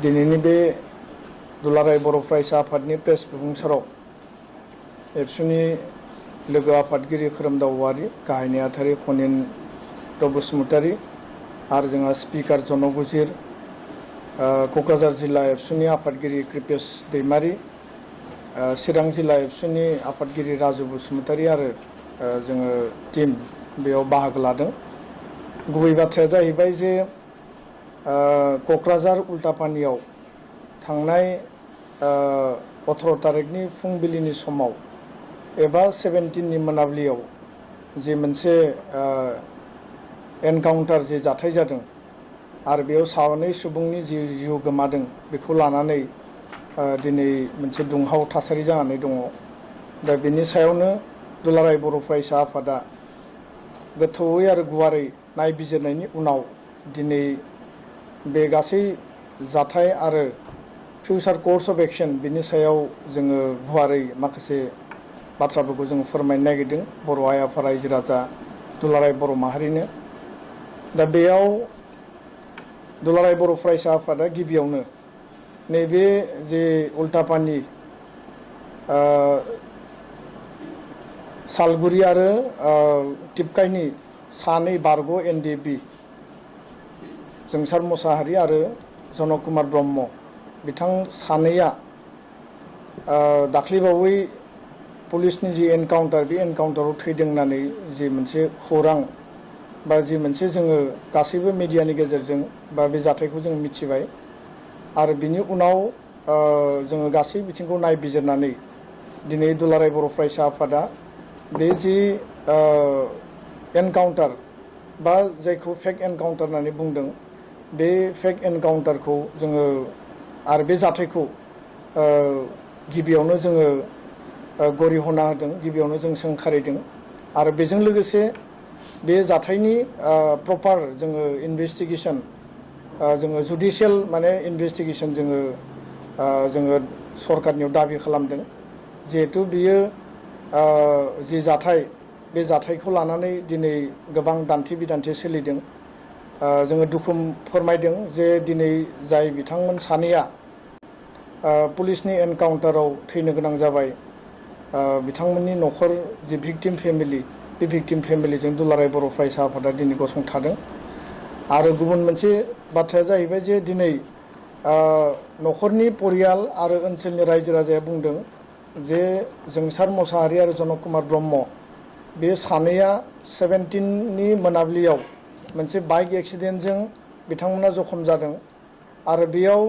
दिनैनि बे दुलाराय बर' फरायसा आफादनि प्रेस बिबुंसाराव एबसुनि लोगो आफादगिरि खोरोमदाव औवारि, गाहाय नेहाथारि खनिन्द्र बसुमतारी आरो जोंहा स्पिकार जनगुजिर, क'क्राझार जिल्ला एबसुनि आफादगिरि कृपेश दैमारी, चिरां जिल्ला एबसुनि आफादगिरि राजु बसुमतारी आरो जोङो टीम बेयाव बाहागो लादों। गुबै बाथ्राया जाहैबाय जे क'क्राझार उल्टापानियाव थांनाय 18 तारिखनि फुंबिलिनि समाव एबा 17नि मोनाबिलियाव जे मोनसे एनकाउन्टार जे जाथाय जादों आरो बेयाव सानै सुबुंनि जिउ गोमादों, बेखौ लानानै दिनै मोनसे दुंहाव थासारि जानानै दङ। दा बेनि सायावनो दुलाराय बर' फरायसा आफादा गोथौयै आरो गुवारै नायबिजिरनायनि उनाव दिनै बे गासै जाथाय आरो फिउचार कर्स अफ एक्शन बिनि सायाव जोङो गुवारै माखासे बाथ्राफोरखौ जों फोरमायनो नागिरदों बर' आइ आफा रायजो राजा दुलाराय बर' माहारिनो। दा बेयाव दुलाराय बर' फरायसा आफादा गिबियावनो नैबे जे उल्टापानि सालगुरि आरो टिपकाइनि सानै बारग' एनडिएफबि जोंसार मोसाहारि आरो जनक कुमार ब्रह्म बिथां सानैया दाख्लैबावै पुलिसनि जि एनकाउन्टार बे एनकाउन्टाराव थैदों होननानै जि मोनसे खौरां बा जि मोनसे जोङो गासैबो मिडियानि गेजेरजों बा बे जाथायखौ जों मिथिबाय आरो बिनि उनाव जोङो गासै बिथिंखौ नायबिजिरनानै दिनै दुलाराय बर' फरायसा आफादा बे जि एनकाउन्टार बा जायखौ फेक एनकाउन्टार होननानै बुंदों बे फेक एनकाउन्टारखौ जोङो आरो बे जाथायखौ गिबियावनो जोङो गरिहना होदों, गिबियावनो जों सोंखारिदों आरो बेजों लोगोसे बे जाथायनि प्रपार जोङो इनभेस्टिगेसन जोङो जुडिशियेल माने इनभेस्टिगेसन जोङो सरकारनियाव दाबि खालामदों। जिहेथु बियो जि जाथाय बे जाथायखौ लानानै दिनै गोबां दान्थे बिदान्थे सोलिदों। जोङो दुखु फोरमायदों जे दिनै जाय बिथांमोन सानैया पुलिसनि एनकाउन्टाराव थैनो गोनां जाबाय, बिथांमोननि न'खर जि भिक्टिम फेमिलि बे भिक्टिम फेमिलिजों दुलाराय बर' फरायसा आफादा दिनै गसंथादों। आरो गुबुन मोनसे बाथ्राया जाहैबाय जे दिनै न'खरनि परियाल आरो ओनसोलनि रायजो राजाया बुंदों जे जोंसार मोसाहारि आरो जनक कुमार ब्रह्म बे सानैया 17नि मोनाबिलियाव मोनसे बाइक एक्सिडेन्टजों बिथांमोना जखम जादों आरो बेयाव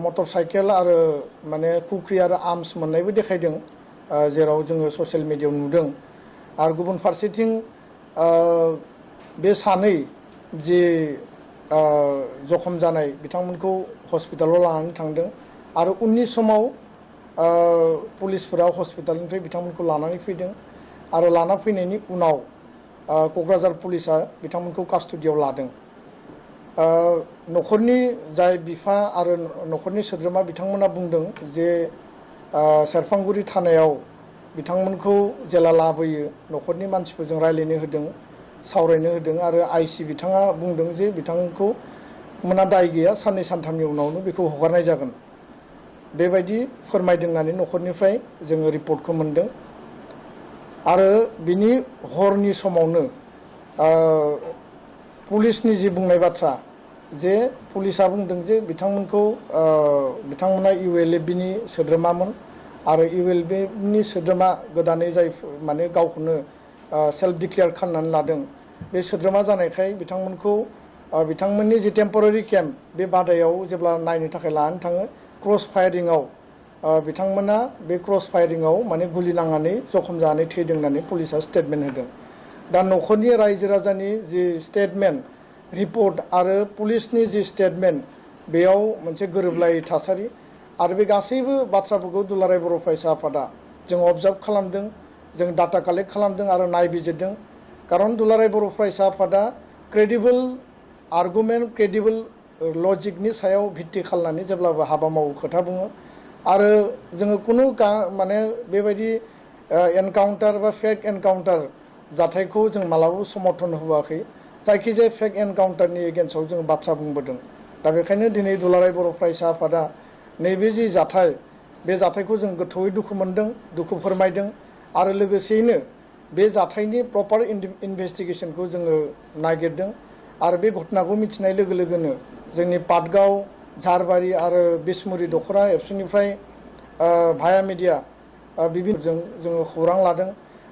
मटर साइकेल आरो माने कुख्रि आरो आर्म्स मोननायबो देखायदों, जेराव जोङो ससियेल मिडियायाव नुदों। आरो गुबुन फारसेथिं बे सानै जि जखम जानाय बिथांमोनखौ हस्पिटालाव लानानै थांदों आरो उननि समाव पुलिसफोरा हस्पिटालनिफ्राय बिथांमोनखौ लानानै फैदों आरो लाना फैनायनि उनाव क'क्राझार पुलिसा बिथांमोनखौ कास्टडियाव लादों। न'खरनि जाय बिफा आरो न'खरनि सोद्रोमा बिथांमोना बुंदों जे सेरफांगुरि थानायाव बिथांमोनखौ जेला लाबोयो न'खरनि मानसिफोरजों रायज्लायनो होदों, सावरायनो होदों आरो आइसि बिथाङा बुंदों जे बिथांखौ मोना दाय गैया, साननै सानथामनि उनावनो बेखौ हगारनाय जागोन बेबायदि फोरमायदों होननानै न'खरनिफ्राय जोङो रिपर्टखौ मोनदों। आरो बिनि हरनि समावनो पुलिसनि जि बुंनाय बाथ्रा जे पुलिसा बुंदों जे बिथांमोना इउएलएफबिनि सोद्रोमामोन आरो इउएलएफबिनि सोद्रोमा गोदानै जाय माने गावखौनो सेल्फ डिक्लेयार खालामनानै लादों बे सोद्रोमा जानायखाय बिथांमोननि जि टेम्परारि केम्प बे बादायाव जेब्ला नायनो थाखाय लानानै थाङो क्रस फायारिंआव बिथांमोना बे क्रस फायारिंआव माने गुलि नांनानै जखम जानानै थैदों होननानै पुलिसा स्टेटमेन्ट होदों। दा न'खरनि रायजो राजानि जि स्टेटमेन्ट रिपर्ट आरो पुलिसनि जि स्टेटमेन्ट बेयाव मोनसे गोरोबलायै थासारि आरो बे गासैबो बाथ्राफोरखौ दुलाराय बर' फरायसा आफादा जों अबजार्भ खालामदों, जों डाटा कालेक्ट खालामदों आरो नायबिजिरदों। खारन दुलाराय बर' फरायसा आफादा क्रेडिबोल आर्गुमेन्ट, क्रेडिबोल लजिकनि सायाव भित्ति खालामनानै जेब्लाबो हाबा मावो, खोथा बुङो आरो जोङो कुनु माने बेबायदि एनकाउन्टार बा फेक एनकाउन्टार जाथायखौ जों मालाबाबो समर्थन होआखै। जायखिजाया फेक एनकाउन्टारनि एगेन्स्टआव जों बाथ्रा बुंबोदों। दा बेखायनो दिनै दुलाराय बर' फरायसा आफादा नैबे जि जाथाय बे जाथायखौ जों गोथौयै दुखु मोनदों, दुखु फोरमायदों आरो लोगोसेयैनो बे जाथायनि प्रपार इनभेस्टिगेशनखौ जोङो नागिरदों आरो बे घटनाखौ मिथिनाय लोगो लोगोनो जोंनि पाटगाव, झारबारि आरो बिसमुरि दख'रा एबसुनिफ्राय भाया मिडिया बिभिन्नजों जोङो खौरां लादों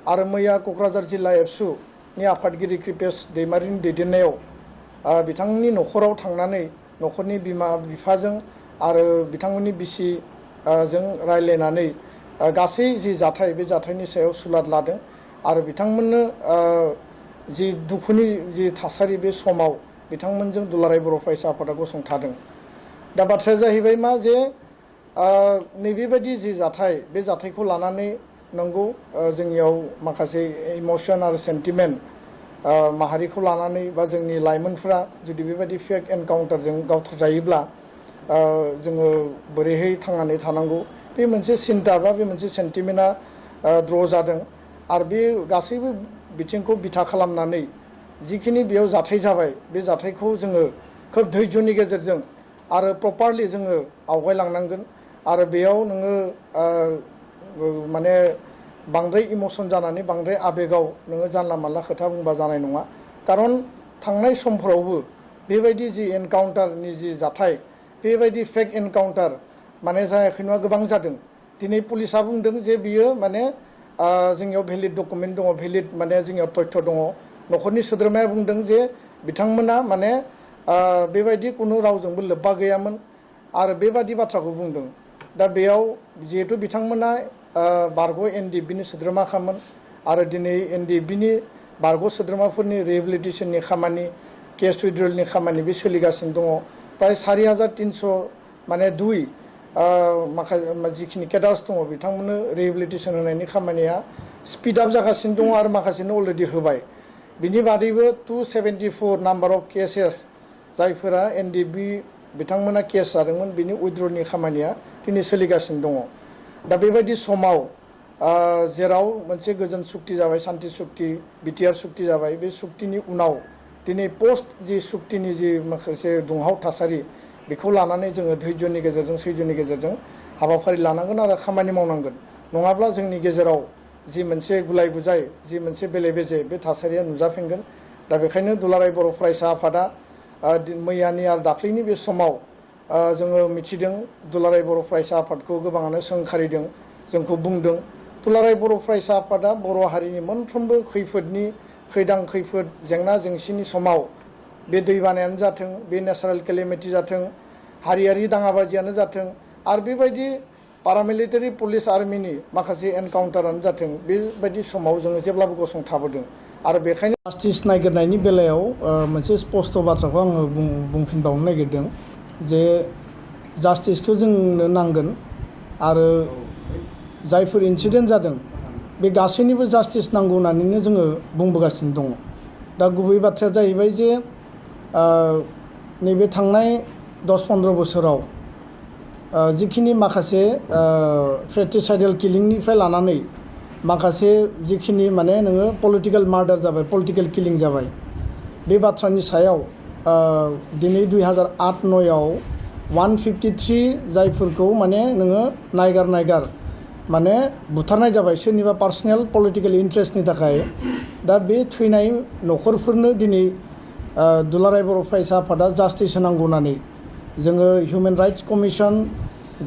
आरो मैया क'क्राझार जिल्ला एबसुनि आफादगिरि कृपेश दैमारिनि दैदेननायाव बिथांनि न'खराव थांनानै न'खरनि बिमा बिफाजों आरो बिथांमोननि बिसि जों रायलायनानै गासै जि जाथाय बे जाथायनि सायाव सुलाद लादों आरो बिथांमोननो जि दुखुनि जि थासारि बे समाव बिथांमोनजों दुलाराय बर' फरायसा आफादा गसंथादों। दा बाथ्राया जाहैबाय मा जे नैबेबायदि जि जाथाय बे जाथायखौ लानानै नंगौ जोंनियाव माखासे इमोसन आरो सेन्टिमेन्ट माहारिखौ लानानै बा जोंनि लाइमोनफ्रा जुदि बेबायदि फेक एनकाउन्टारजों गावथारजायोब्ला जोङो बोरैहाय थांनानै थानांगौ बे मोनसे सिन्ता बा बे मोनसे सेन्टिमेन्टआ द्र' जादों आरो बे गासैबो बिथिंखौ बिथा खालामनानै जिखिनि बेयाव जाथाय जाबाय बे जाथायखौ जोङो खोब धैर्यनि गेजेरजों आरो प्रपारलि जोङो आवगायलांनांगोन आरो बेयाव नोङो माने बांद्राय इमोसन जानानै बांद्राय आबेगाव नोङो जानला मानला खोथा बुंबा जानाय नङा। खारन थांनाय समफोरावबो बेबायदि जि एनकाउन्टारनि जि जाथाय बेबायदि फेक एनकाउन्टार माने जायाखै नङा गोबां जादों। दिनै पुलिसा बुंदों जे बियो माने जोंनियाव भेलिड डकुमेन्ट दङ, भेलिड माने जोंनियाव तथ्य दङ। न'खरनि सोद्रोमाया बुंदों जे बिथांमोना माने बेबायदि कुनु रावजोंबो लोब्बा गैयामोन आरो बेबादि बाथ्राखौ बुंदों। दा बेयाव जिहेतु बिथांमोना बारग' एनडिएफबिनि सोद्रोमाखामोन आरो दिनै एनडिएफबिनि बारग' सोद्रोमाफोरनि रिहेबिलिटेसननि खामानि, केस उइड्रलनि खामानि बे सोलिगासिनो दङ। प्राय 4300 माने माखासे जिखिनि केडार्स दङ बिथांमोननो रिहेबिलिटेसन होनायनि खामानिया स्पिड आप जागासिनो दङ आरो माखासेनो अलरेडि होबाय। बिनि बादैबो 274 नाम्बार अफ केसेस जायफोरा एनडिएफबि बिथांमोना केस जादोंमोन बिनि उइड्रलनि खामानिया दिनै सोलिगासिनो दङ। दा बेबायदि समाव जेराव मोनसे गोजोन सुक्ति जाबाय, शान्ति सुक्ति, बिटिआर सुक्ति जाबाय, बे सुक्तिनि उनाव दिनै पोस्ट जि सुक्तिनि जि माखासे दुंहाव थासारि बेखौ लानानै जोङो धैर्यनि गेजेरजों सैज्यनि गेजेरजों हाबाफारि लानांगोन आरो खामानि मावनांगोन। नङाब्ला जोंनि गेजेराव जि मोनसे गुलाय गुजाय, जि मोनसे बेले बेजे बे थासारिया नुजाफिनगोन। दा बेखायनो दुलाराय बर' फरायसा आफादा मैयानि आरो दाख्लैनि बे समाव जोङो मिथिदों दुलाराय बर' फरायसा आफादखौ गोबाङानो सोंखारिदों, जोंखौ बुंदों दुलाराय बर' फरायसा आफादा बर' हारिनि मोनफ्रोमबो खैफोदनि खैदां खैफोद जेंना जेंसिनि समाव बे दैबानायानो जाथों, बे नेचारेल केलेमिटि जाथों, हारियारि दाङाबाजियानो जाथों आरो बेबायदि पारामिलिटारि पुलिस आर्मिनि माखासे एनकाउन्टारानो जाथों, बेबायदि समाव जोङो जेब्लाबो गसंथाबोदों। आरो बेखायनो जास्टिस नागिरनायनि बेलायाव मोनसे स्पष्ट बाथ्राखौ आङो बुंफिनबावनो नागिरदों जे जास्टिसखौ जोंनो नांगोन आरो जायफोर इन्सिडेन्ट जादों बे गासैनिबो जास्टिस नांगौ होननानैनो जोङो बुंबोगासिनो दङ। दा गुबै बाथ्राया जाहैबाय जे नैबे थांनाय 10-15 बोसोराव जिखिनि माखासे फ्रेट्रिसाइडेल किलिंनिफ्राय लानानै माखासे जिखिनि माने नोङो पलिटिकेल मार्डार जाबाय, पलिटिकेल किलिं जाबाय, बे बाथ्रानि सायाव दिनै 2008-09आव 153 जायफोरखौ माने नोङो नायगार माने बुथारनाय जाबाय सोरनिबा पार्सनेल पलिटिकेल इन्ट्रेस्टनि थाखाय। दा बे थैनाय न'खरफोरनो दिनै दुलाराय बर' फरायसा आफादा जास्टिस होनांगौ होननानै जोङो human rights commission,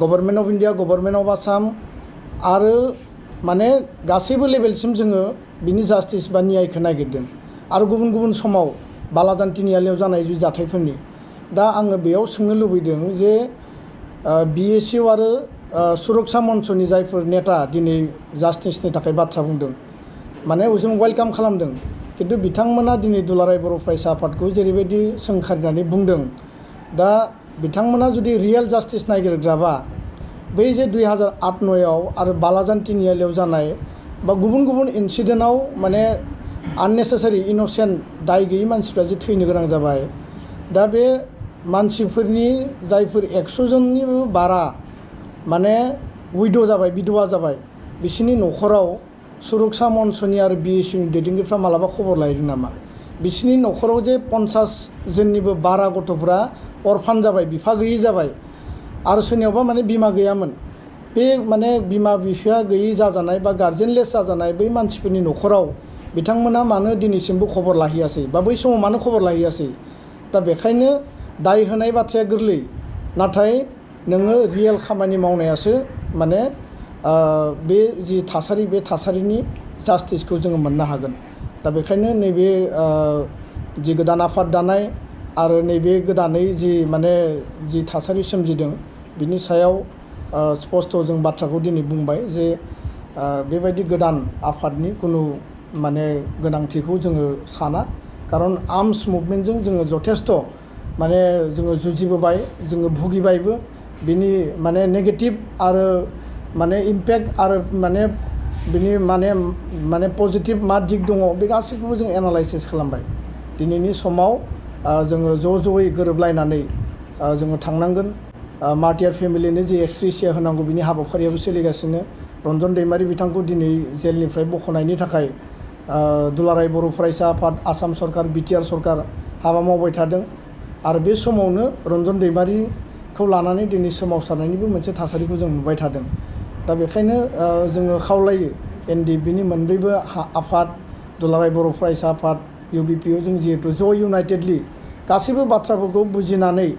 government of India, government of Assam आरो माने गासैबो लेभेलसिम जोङो बिनि जास्टिस बा न्यायखौ नागिरदों। आरो गुबुन गुबुन समाव बालाजान तिनिआलियाव जानाय जाथायफोरनि दा आङो बेयाव सोंनो लुबैदों जे बिएसइउ आरो सुरक्षा मन्चनि जायफोर नेता दिनै जास्टिसनि थाखाय बाथ्रा बुंदों माने जों वेलकाम खालामदों, किन्तु बिथांमोना दिनै दुलाराय बर' फरायसा आफादखौ जेरैबायदि सोंखारिनानै बुंदों, दा बिथांमोना जुदि रियेल जास्टिस नागिरग्राबा बै जे 2008-09आव आरो बालाजान तिनिआलियाव जानाय बा गुबुन गुबुन इन्सिडेन्टआव माने आननेसेसारि इन'सेन्ट दाय गैयै मानसिफ्रा जे थैनो गोनां जाबाय, दा बे मानसिफोरनि जायफोर 100 जननिबो बारा माने उइद' जाबाय, बिधवा जाबाय, बिसोरनि न'खराव सुरक्षा मन्चनि आरो बिएसइउनि दैदेनगिरिफ्रा मालाबा खबर लायदों नामा? बिसोरनि न'खराव जे 50 जननिबो बारा गथ'फ्रा अरफान जाबाय बिफा गैयि जाबाय आरो सोरनियावबा माने बिमा गैयामोन बे माने बिमा बिफा गैयि जाजानाय बा गार्जेनलेस जाजानाय बै मानसिफोरनि न'खराव बिथांमोना मानो दिनैसिमबो खबर लाहैयासै बा बै समाव मानो खबर लाहैयासै दा बेखायनो दाय होनाय बाथ्राया गोरलै नाथाय नोङो रियेल खामानि मावनायासो माने बे जि थासारि बे थासारिनि जास्टिसखौ जोङो मोननो हागोन दा बेखायनो नैबे जि गोदान आफाद दानाय आरो नैबे गोदानै जि माने जि थासारि सोमजिदों बिनि सायाव स्पष्ट जों बाथ्राखौ दिनै बुंबाय जे बेबायदि गोदान आफादनि कुनु माने गोनांथिखौ जोङो साना खारन आर्मस मुभमेन्टजों जोङो जथेस्थ माने जोङो जुजिबोबाय जोङो भुगिबायबो बिनि माने नेगेटिभ आरो माने इम्पेक्ट आरो माने बिनि माने पजिटिभ मा दिग दङ बे गासैखौबो जों एनालाइसिस खालामबाय दिनैनि समाव जोङो ज'यै गोरोबलायनानै जोङो थांनांगोन मार्टियार फेमिलिनो जे एक्सग्रेसिया होनांगौ बिनि हाबाफारियाबो सोलिगासिनो रन्जन दैमारि बिथांखौ दिनै जेलनिफ्राय बख'नायनि थाखाय दुलाराय बर' फरायसा आफाद आसाम सरकार बिटिआर सरकार हाबा मावबाय थादों आरो बे समावनो रन्जन दैमारिखौ लानानै दिनै सोमावसारनायनिबो मोनसे थासारिखौ जों नुबाय थादों दा बेखायनो जोङो खावलायो एनडिएफबिनि मोनब्रैबो आफाद दुलाराय बर' फरायसा आफाद इउबिपिअ जों जिहेतु ज' इउनाइटेडलि गासैबो बाथ्राफोरखौ बुजिनानै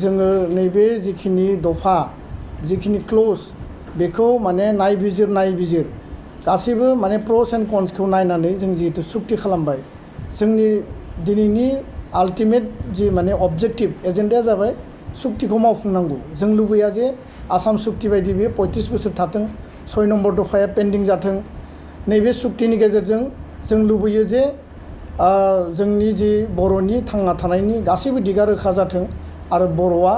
जोङो नैबे जिखिनि दफा जिखिनि क्ल'ज बेखौ माने नायबिजिर गासैबो माने प्र'स एन्ड कन्सखौ नायनानै जों जिहेतु सुक्ति खालामबाय जोंनि दिनैनि आल्टिमेट जि माने अबजेक्टिभ एजेन्डाया जाबाय सुक्तिखौ मावफुंनांगौ जों लुबैया जे आसाम सुक्ति बायदि बे 35 बोसोर थाथों 6 नम्बर दफाया पेन्डिं जाथों नैबे सुक्तिनि गेजेरजों जों लुबैयो जे जोंनि जि बर'नि थांना थानायनि गासैबो दिगा रोखा जाथों आरो बर'आ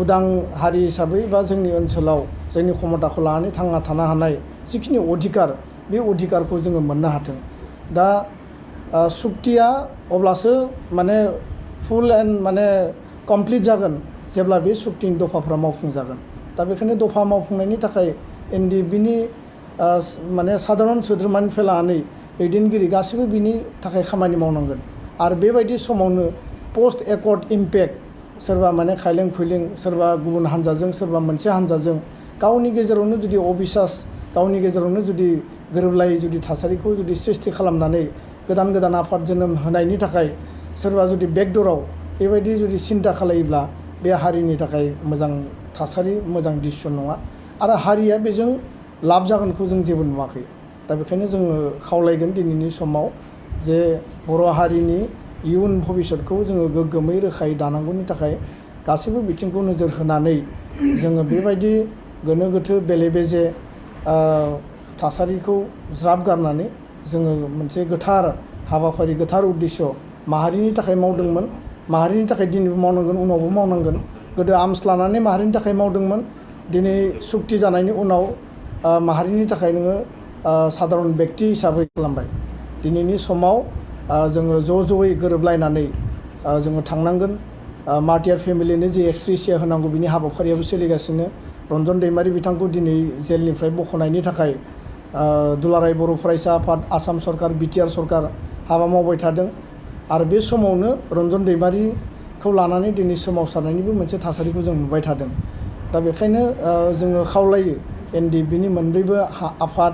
उदां हारि हिसाबै बा जोंनि ओनसोलाव जोंनि क्षमताखौ लानानै थांना थानो हानाय जिखिनि अधिकार बे अधिकारखौ जोङो मोननो हाथों दा सुक्तिया अब्लासो माने फुल एन्ड माने कमप्लिट जागोन जेब्ला बे सुक्तिनि दफाफ्रा मावफुंजागोन दा बेखायनो दफा मावफुंनायनि थाखाय एनडिएफबिनि माने साधारन सोद्रोमानिफ्राय लानानै दैदेनगिरि गासैबो बिनि थाखाय खामानि मावनांगोन आरो बेबायदि समावनो पोस्ट एकर्ड इम्पेक्ट सोरबा माने खायलें खुइलें सोरबा गुबुन हान्जाजों सोरबा मोनसे हान्जाजों गावनि गेजेरावनो जुदि अबिसास गावनि गेजेरावनो जुदि गोरोबलायै जुदि थासारिखौ जुदि सृष्टि खालामनानै गोदान आफाद जोनोम होनायनि थाखाय सोरबा जुदि बेकडराव बेबायदि जुदि सिन्था खालायोब्ला बे हारिनि थाखाय मोजां थासारि मोजां डिसिसन नङा आरो हारिया बेजों लाब जागोनखौ जों जेबो नुवाखै दा बेखायनो जोङो खावलायगोन दिनैनि समाव जे बर' हारिनि इयुन भबिष्यतखौ जोङो गोग्गोमै रोखायै दानांगौनि थाखाय गासैबो बिथिंखौ नोजोर होनानै जोङो बेबायदि गोनो गोथो बेले बेजे थासारिखौ ज्राब गारनानै जोङो मोनसे गोथार हाबाफारि गोथार उद्देश्य माहारिनि थाखाय मावदोंमोन माहारिनि थाखाय दिनैबो मावनांगोन उनावबो मावनांगोन गोदो आर्मस लानानै माहारिनि थाखाय मावदोंमोन दिनै सुक्ति जानायनि उनाव माहारिनि थाखाय नोङो साधारन बेक्ति हिसाबै खालामबाय दिनैनि समाव जोङो ज'यै गोरोबलायनानै जोङो थांनांगोन मार्टियार फेमिलिनो जे एक्सग्रेसिया होनांगौ बिनि हाबाफारियाबो सोलिगासिनो रन्जन दैमारि बिथांखौ दिनै जेलनिफ्राय बख'नायनि थाखाय दुलाराय बर' फरायसा आफाद आसाम सरकार बिटिआर सरकार हाबा मावबाय थादों आरो बे समावनो रन्जन दैमारिखौ लानानै दिनै सोमावसारनायनिबो मोनसे थासारिखौ जों नुबाय थादों दा बेखायनो जोङो खावलायो एनडिएफबिनि मोनब्रैबो आफाद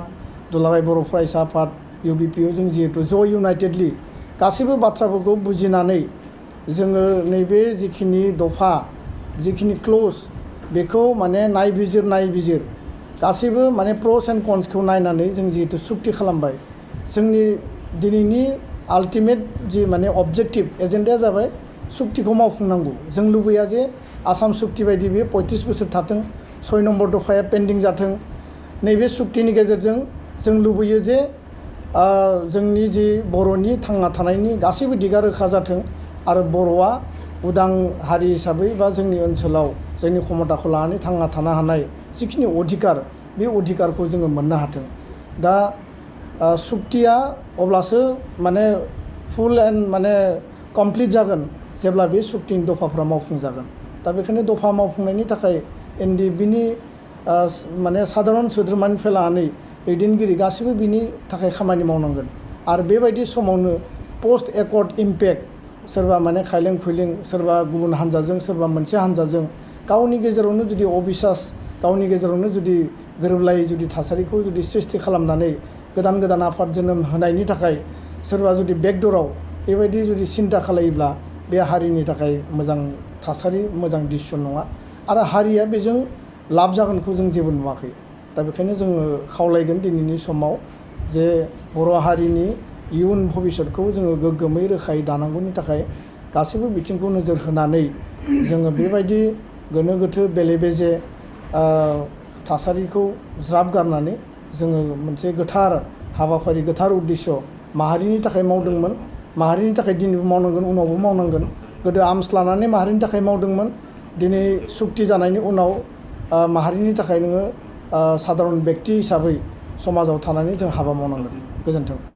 दुलाराय बर' फरायसा आफाद इउबिपिअ जों जिहेतु ज' इउनाइटेडलि गासैबो बाथ्राफोरखौ बुजिनानै जोङो नैबे जिखिनि दफा जिखिनि क्ल'ज बेखौ माने नायबिजिर गासैबो माने प्र'स एन्ड कन्सखौ नायनानै जों जिहेतु सुक्ति खालामबाय जोंनि दिनैनि आल्टिमेट जि माने अबजेक्टिभ एजेन्डाया जाबाय सुक्तिखौ मावफुंनांगौ जों लुबैया जे आसाम सुक्ति बायदि बे 35 बोसोर थाथों 6 नम्बर दफाया पेन्डिं जाथों नैबे सुक्तिनि गेजेरजों जों लुबैयो जे जोंनि जि बर'नि थांना थानायनि गासैबो दिगा रोखा जाथों आरो बर'आ उदां हारि हिसाबै बा जोंनि ओनसोलाव जोंनि क्षमताखौ लानानै थांना थानो हानाय जिखिनि अधिकार बे अधिकारखौ जोङो मोननो हाथों दा सुक्तिया अब्लासो माने फुल एन्ड माने कमप्लिट जागोन जेब्ला बे सुक्तिनि दफाफ्रा मावफुंजागोन दा बेखायनो दफा मावफुंनायनि थाखाय एनडिएफबिनि माने साधारन सोद्रोमानिफ्राय लानानै दैदेनगिरि गासैबो बिनि थाखाय खामानि मावनांगोन आरो बेबायदि समावनो पोस्ट एकर्ड इम्पेक्ट सोरबा माने खायलें खुइलें सोरबा गुबुन हान्जाजों सोरबा मोनसे हान्जाजों गावनि गेजेरावनो जुदि अबिसास गावनि गेजेरावनो जुदि गोरोबलायै जुदि थासारिखौ जुदि सृष्टि खालामनानै गोदान गोदान आफाद जोनोम होनायनि थाखाय सोरबा जुदि बेकदराव बेबायदि जुदि सिन्ता खालायोब्ला बे हारिनि थाखाय मोजां थासारि मोजां डिसिसन नङा आरो हारिया बेजों लाब जागोनखौ जों जेबो नुवाखै दा बेखायनो जोङो खावलायगोन दिनैनि समाव जे बर' हारिनि इयुन भबिष्यतखौ जोङो गोग्गोमै रोखायै दानांगौनि थाखाय गासैबो बिथिंखौ नोजोर होनानै जोङो बेबायदि गोनो गोथो बेले बेजे थासारिखौ ज्राब गारनानै जोङो मोनसे गोथार हाबाफारि गोथार उद्देश्य माहारिनि थाखाय मावदोंमोन माहारिनि थाखाय दिनैबो मावनांगोन उनावबो मावनांगोन गोदो आर्म्स लानानै माहारिनि थाखाय मावदोंमोन दिनै सुक्ति जानायनि उनाव माहारिनि थाखाय नोङो साधारन बेक्ति हिसाबै समाजाव थानानै जों हाबा मावनांगोन गोजोन्थों।